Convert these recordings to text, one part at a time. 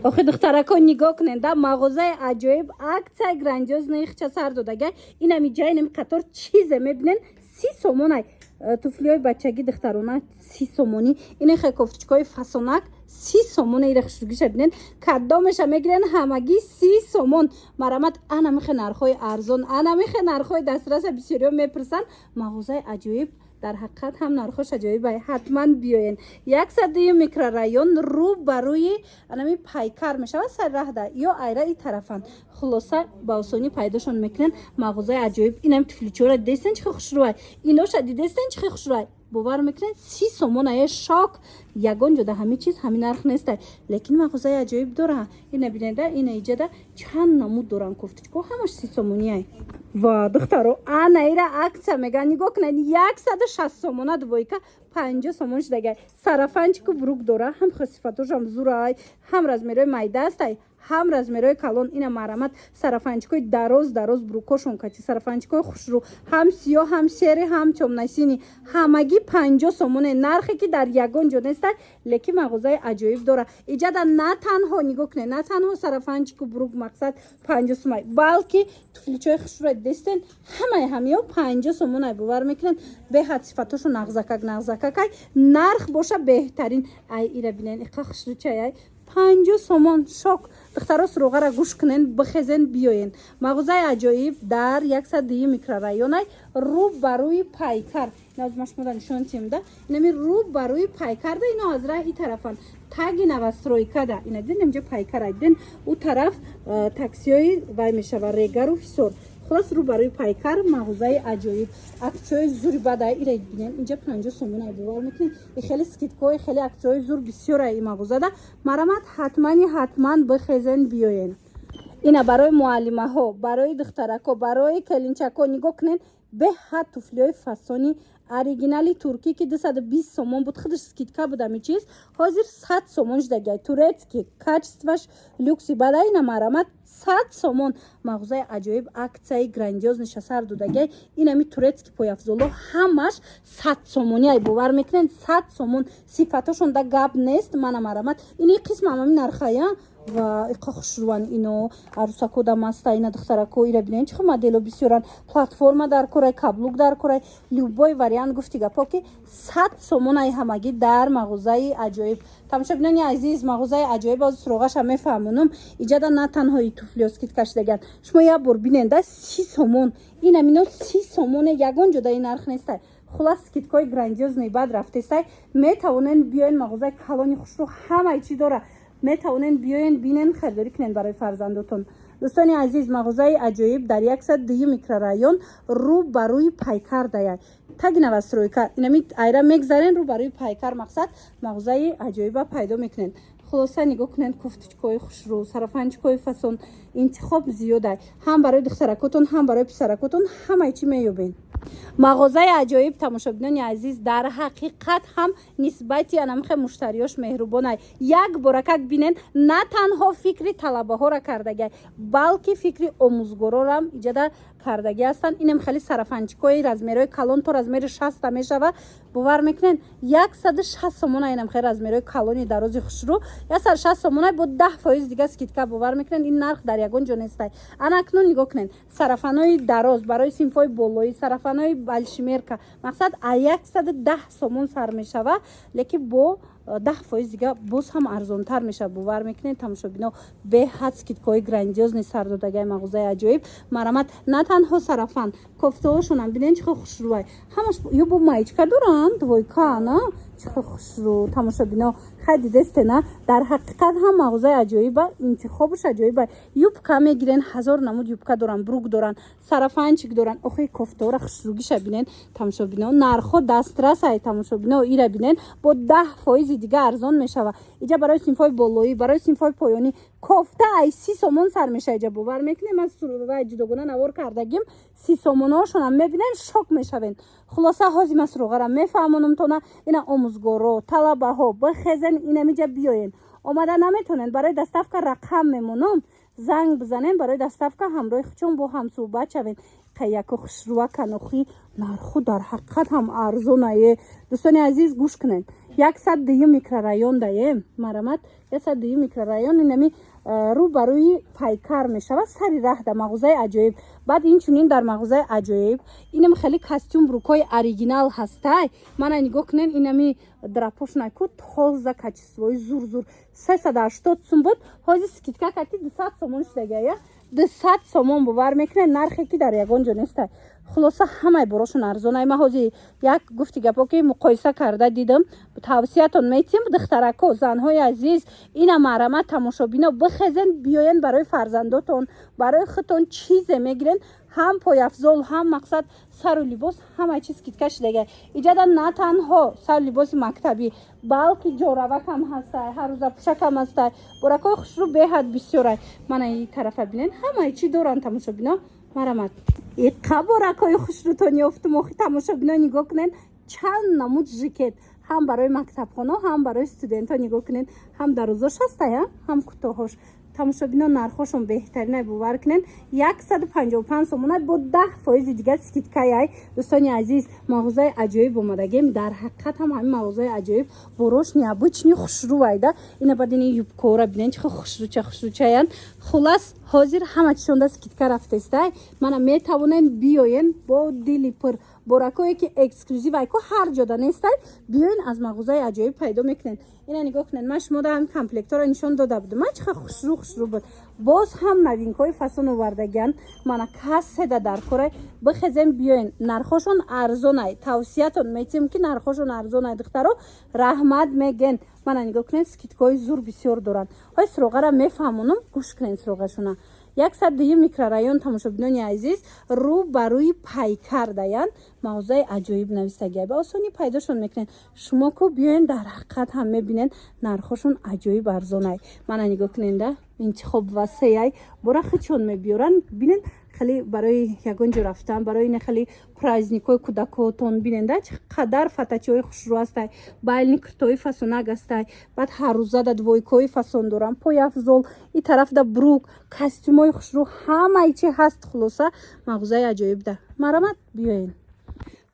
Охи, духтарако, нигоҳ кунед да, мағозаи Аҷоиб акция грандиозный хча сар додага. Инами ҷа, инами қатор чизе мебинен, 30 сомонай. Туфлиҳои бачагӣ, духтарона, 30 сомонӣ. Ина хе кофточкаҳои фасонак 30 сомона. Ира хушругиша бинен, кадомеша мегирен, ҳамагӣ 30 сомон. Марамат, анамихе нархҳои арзон, анамихе нархҳои дастраса. Бисёриҳо мепурсанд, мағозаи Аҷоиб дар ҳақиқат ҳам нархош аҷоибай. Ҳатман биёен. 102-юм микрорайон, рӯ ба рӯи анами Пайкар мешавад, сари раҳда ё айра и тарафанд. Хулоса, ба осонӣ пайдошон мекунен мағозаи Аҷоиб. Инами туфличора дидестен, чӣ хел хушрӯай? Иноша дидестен, чӣ хел хушрӯай? Бовар мекунед, 30 сомон ае, шок! Ягон ҷода ҳамин чиз ҳамин нарх нестай, лекин мағозаи Аҷоиб дора. Ина бинеда, ина иҷада чанд намуд доран кофточко, ҳамаш 30 сомониай. Ва, духтаро, ана ира акция меган, нигоҳ кунед, 160 сомона двойка, 50 сомон шудагай. Сарафанчику брюк дора, ҳам сифатошам зурай, ҳам размерҳои майда астай, ҳам размерҳои калон. Ина, марамат, сарафанчикои дароз дароз, брюкошон кати сарафанчикои хушрӯ, ҳам сиёҳ, ҳам серый, ҳам тёмно-синий, ҳамагӣ 50 сомоне. Нархе ки дар ягон ҷо нестай, лекин мағозаи Аҷоиб дора. Иҷада на танҳо, нигоҳ кунед, на танҳо сарафанчику брюк, мақсад, 50 сомай, балки туфличои хушрӯ дидестен, ҳамаи ҳамиё 50 сомонай. Бовар мекунед, беҳад сифатошо нағзакак нағзакакай, нарх боша беҳтарин. Ай, ира бинен, иқа хушрӯчай, 50 сомон, шок! Духтаро, суроғара гӯш кунен, бихезен, биёен. Мағозаи Аҷоиб дар 102-юм микрорайонай, рӯ ба рӯи Пайкар. Иназ шумода нишон тимда, инами рӯ ба рӯи Пайкарда, ино аз раҳ и тарафан, таги новостройкада. Ина диден, инҷа Пайкара диден, ӯ тараф таксиҳои вай мешава, Регару Ҳисор. Хулас, рӯ барои Пайкар мағозаи Аҷоиб аксияҳои зури бада. Ира бинен, инҷа 50 сомона. Бовар мекунед, и хеле скидкаҳои, хеле аксияҳои зур бисёра и мағозада. Марамат, ҳатмани ҳатман бихезен, биёен. Ина барои муаллимаҳо, барои духтарако, барои келинчако, нигоҳ кунен, беҳад туфлиҳои фасони оригинали туркӣ, ки 220 сомон буд, худаш скидка буд ами чиз, ҳозир 100 сомон шудагиай. Турецкий, качестваш люкси бада. Ина, марамат, 100 сомон. Мағозаи Аҷоиб акцияи грандиозный сар додагиай. Инами турецкий пойафзоло ҳамаш 100 сомонӣ ай. Бовар мекунед, 100 сомон, сифатошон да гап нест. Мана, марамат, ини қисм ҳамами нархая. Ва иқа хушрӯан ино, арӯсако дамаста. Ина, духтарако, ира бинен, чӣ модело бисёран. Платформа дар корай, каблук дар корай, любой вариант. Гуфти гапо, ки 100 сомон ай ҳамагӣ дар мағозаи Аҷоиб. Тамошобинони азиз, мағозаи Аҷоиб оз суроғаша мефаҳмонам. Иҷада на танҳои туфлиё скидка шудагиан, шумо як бор бинен да, 30 сомон. Инамино 30 сомоне, ягон ҷода ин нарх нестай. Хулас, скидкаҳои грандиозный бад рафтестай. Метавонен биёен, мағозаи калони хушрӯ, ҳамаи чӣ дора. Метавонен биёен, бинен, харидорӣ кунен барои фарзандотон. Дӯстони азиз, мағозаи Аҷоиб дар 102-юм микрорайон, рӯ ба рӯи Пайкар даяй, таги новостройка. Инами айра мегзарен, рӯ ба рӯи Пайкар, мақсад, мағозаи Аҷоиба пайдо мекунен. Хулоса, нигоҳ кунен, кофточкаҳои хушрӯ, сарафанчикҳои фасон, интихоб зиёдай. Ҳам барои духтаракотон, ҳам барои писаракотон ҳамаи чӣ меёбен мағозаи Аҷоиб. Тамошобинони азиз, дар ҳақиқат ҳам нисбати анамхе муштариёш меҳрубонай. Як боракак бинен, на танҳо фикри талабаҳоро кардагиай, балки фикри омӯзгорорам иҷада кардагӣ ҳастанд. Инам хеле сарафанчикҳои размерҳои калон, то размери 60 мешава. Бовар мекунед, 160 сомона. Инам хеле размерҳои калони дарози хушрӯ, 160 сомона, бо 10% дига скидка. Бовар мекунед, ин нарх дар ягон ҷо нестай. Ана акнун нигоҳ кунед, сарафанои дароз барои синфҳои болоӣ, сарафанои большемерка, мақсад, а 110 сомон сар мешава, лекин бо 10% дига боз ҳам арзонтар мешавад. Бовар мекунед, тамошобино, беҳад скидкаҳои грандиозный сар додагиай мағозаи Аҷоиб. Марамат, на танҳо сарафан, кофтаҳошонам бинен, чӣ хел хушрӯай ҳамаш. Ё бо маечка доранд, двойка на, чӣ хел хушрӯ. Тамошобино, хай, дидестена, дар ҳақиқат ҳам мағозаи Аҷоиба интихобаш аҷоиба. Юбка мегирен, ҳазор намуд юбка доранд, брюк доранд, сарафанчик доранд. Охи, кофтаҳора хушрӯгиша бинен, тамошобино, нархҳо дастрасай. Тамошобино, ира бинен, бо 10 фоизи дига арзон мешава. Иҷа барои синфҳои болоӣ, барои синфҳои поёнӣ кофта ай 30 сомон сар мешава иҷа. Бовар мекунем, ман ҷудогона навор кардагим, 30 сомонаҳошонам мебинен, шок мешавен. Хулоса, ҳозир ман суроғара мефаҳмонам тона. Ина омӯзгоро, талабаҳо, бихезен, инамиҷа биёен. Омада наметонен, барои доставка рақам мемонам, занг бизанем. Барои доставка ҳамроҳи худшон бо ҳамсӯҳбат шавен. Қаяку хушрӯа канохи, нарху дар ҳақиқат ҳам арзонае. Дӯстони азиз, гӯш кунед. 102-юм микрорайон даем. Марамат, 102-юм микрорайон, инами рӯ ба рӯи Пайкар мешавад, сари раҳ да мағозаи Аҷоиб. Баъд инчунин дар мағозаи Аҷоиб инам хеле костюм, брюкои оригинал ҳастай. Мана, нигоҳ кунен, инами драпошна ку, тоза, качествои зур зур. 380 сум буд, ҳозир скидка карди, 200 сомон шудагая, 200 сомон. Бовар мекунед, нархе ки дар ягон ҷо нестай. Хулоса, ҳамаи борошон арзонай. Ма ҳозир як гуфти гапо ки муқоиса карда дидам, тавсиятон метиҳем. Духтарако, занҳои азиз, ина марамат, тамошобино, бихезен, биёен, барои фарзандотон, барои худтон чизе мегирен. Ҳам пойафзол, ҳам мақсад сару либос, ҳамаи чиз скидка шудага. Иҷада на танҳо сару либоси мактабӣ, балки ҷоравакам ҳастай, ҳаррӯза пӯшакам ҳастай. Боракҳои хушрӯ беҳад бисёрай. Мана, и тарафа бинен, ҳамаи чӣ доранд, тамошобино. Марамат, иқа боракҳои хушрӯтон ёфтум. Охи, тамошобино, нигоҳ кунен, чанд намуд жикет, ҳам барои мактабхоно, ҳам барои студентҳо. Нигоҳ кунен, ҳам дарозош ҳастай, ҳам кӯтоҳош. Тамошобино, нархошон беҳтаринай, бовар кунен, 155 сомона бо 10 фоизи дигар скидкаяй. Дӯстони азиз, мағозаи Аҷоиб омадагем. Дар ҳақиқат ҳам ҳамин мағозаи Аҷоиб борош необычный, хушрӯвайда. Ина баъд ини юбкора бинен, чӣ хушрӯча хушрӯчаян. Хулас, ҳозир ҳама чишонда скидка рафтестай. Мана, метавонен биёен бо дили пур. Боракое ки эксклюзив айко, ҳар ҷода нестай, биёен, аз мағозаи Аҷоиб пайдо мекунед. Ина нигоҳ кунед, ман шумо ҳам комплектҳоро нишон дода будам, ман чӣ хушрӯ хушрӯ буд. Боз ҳам новинкҳои фасон овардагиан. Мана, каседа дар корай, бихезем, биёен, нархошон арзонай. Тавсиятон метиҳем ки нархошон арзонай, духтаро, раҳмат меген. Мана, нигоҳ кунед, скидкаҳои зур бисёр доранд. Ҳои суроғара мефаҳмонам, гӯш кунед суроғашона. 102-юм микрорайон, тамошобинони азиз, рӯ ба рӯи Пайкар даян, мағозаи Аҷоиб навистагия. Ба осонӣ пайдошон мекунед. Шумо ку биёен, дар ҳақиқат ҳам мебинед, нархошон аҷоиб арзонай. Мана, нигоҳ куненда, интихоб васеяй. Бора хичон мебиёранд, бинед, хеле барои ягон ҷо рафтан, барои ина хеле праздникҳои кӯдакотон. Биненда, чӣ қадар фатачиҳои хушрӯ ҳастай, бальный куртои фасонак ҳастай. Баъд ҳаррӯзада двойкаҳои фасон дорам, пойафзол, и тарафда брюк, костюмҳои хушрӯ, ҳамаи чи ҳаст. Хулоса, мағозаи Аҷоибда марамат, биёен.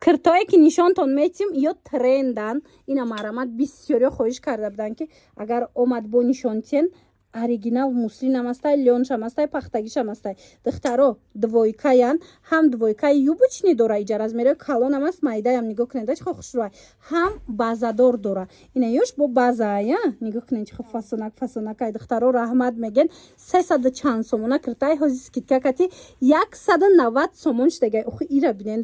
Киртое ки нишонтон метим, ё трендан. Ина марамат, бисёриё хоҳиш карда буданд, ки агар омад, бо нишонтен. Оригинал муслинам ҳастай, лёншам ҳастай, пахтагишам ҳастай. Духтаро, двойкаян, ҳам двойкаи юбочный дора, иҷа размерои калонам аст, майдаям. Нигоҳ кунед, чӣ хушрӯай, ҳам базадор дора. Ина ёш бо базая, нигоҳ кунед, чӣ фасонак фасонакай. Духтаро, раҳмат меген. 300 чанд сомона киртай, ҳози скидка кати 190 сомон шудагай. Охи, ира бинен,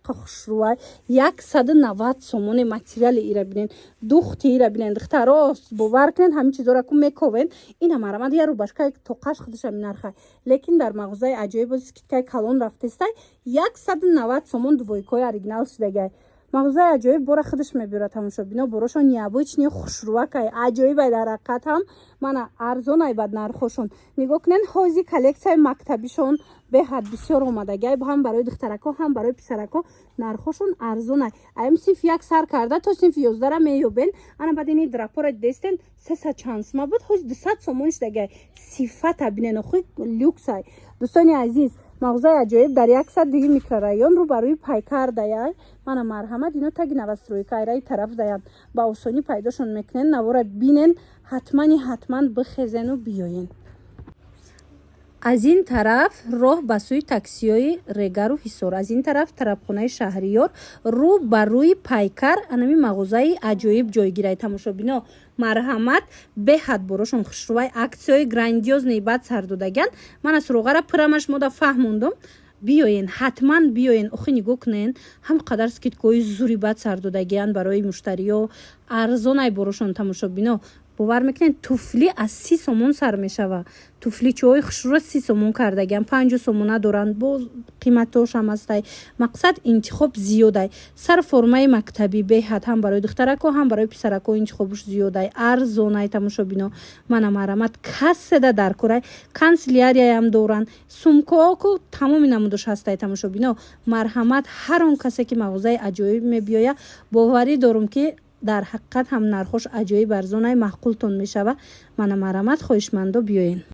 хушрӯай, 190 сомоне. Материали ира бинен, духти ира бинен. Духтаро, бовар кунед, ҳамин чизора ку мековен. Ина марамад, я рубашкаи тоқаш худашам нархай, лекин дар мағозаи Аҷоиб бози скидкаи калон рафтестай, 190 сомон двойкаи оригинал шудагай. Мағозаи Аҷоиб бора худаш мебиёрад, тамошобино. Борошон необычный, хушрӯакай, аҷоибай. Дар ҳақиқат ҳам, мана, арзонай. Бад нархошон нигоҳ кунен. Ҳози коллексияи мактабишон беҳад бисёр омадагай, ҳам барои духтарако, ҳам барои писарако. Нархошон арзонай, аим синфи як сар карда то синфи 11-ра меёбен. Ана баъд ини драпора дидестен, 300 чанд сума буд, ҳози 200 сомон шудагай. Сифата бинен, охи, люксай. Дӯстони азиз, мағозаи Аҷоиб дар 102-юм микрорайон, рӯ ба рӯи Пайкар даяй. Мана, марҳамат, ино таги новостройка, айраи тараф даян, ба осонӣ пайдошон мекунен. Навора бинен, ҳатмани ҳатман бихезену биёен. Аз ин тараф роҳ ба сӯи таксиҳои Регару Ҳисор, аз ин тараф тарабхонаи Шаҳриёр, рӯ ба рӯи Пайкар анами мағозаи Аҷоиб ҷойгирай. Тамошобино, марҳамат, беҳад борошон хушрӯвай, аксияҳои грандиозный баъд сардодагиан. Мана, суроғара пирамаш мода фаҳмондум. Биёен, ҳатман биёен. Охи, нигоҳ кунен, ҳам қадар скидкаҳои зури бад сардодагиан барои муштариё, арзонай борошон. Тамошобино, бовар мекунед, туфли аз 30 сомон сар мешава. Туфличоҳои хушрӯро 30 сомон кардагиан, 50 сомона доранд, боз қиматошам ҳастай. Мақсад, интихоб зиёдай. Сар формаи мактабӣ беҳад, ҳам барои духтарако, ҳам барои писарако интихобуш зиёдай, арзонай. Тамошобино, мана, марамат, каседа дар корай, канселярияям доранд, сумкаоку тамоми намудош ҳастай. Тамошобино, марҳамат, ҳар он касе ки мағозаи Аҷоиб мебиёя, боварӣ дорум, ки дар ҳақиқат ҳам нархош аҷоиб арзонай, маъқултон мешава. Мана, марамат, хоҳишмандо, биёен.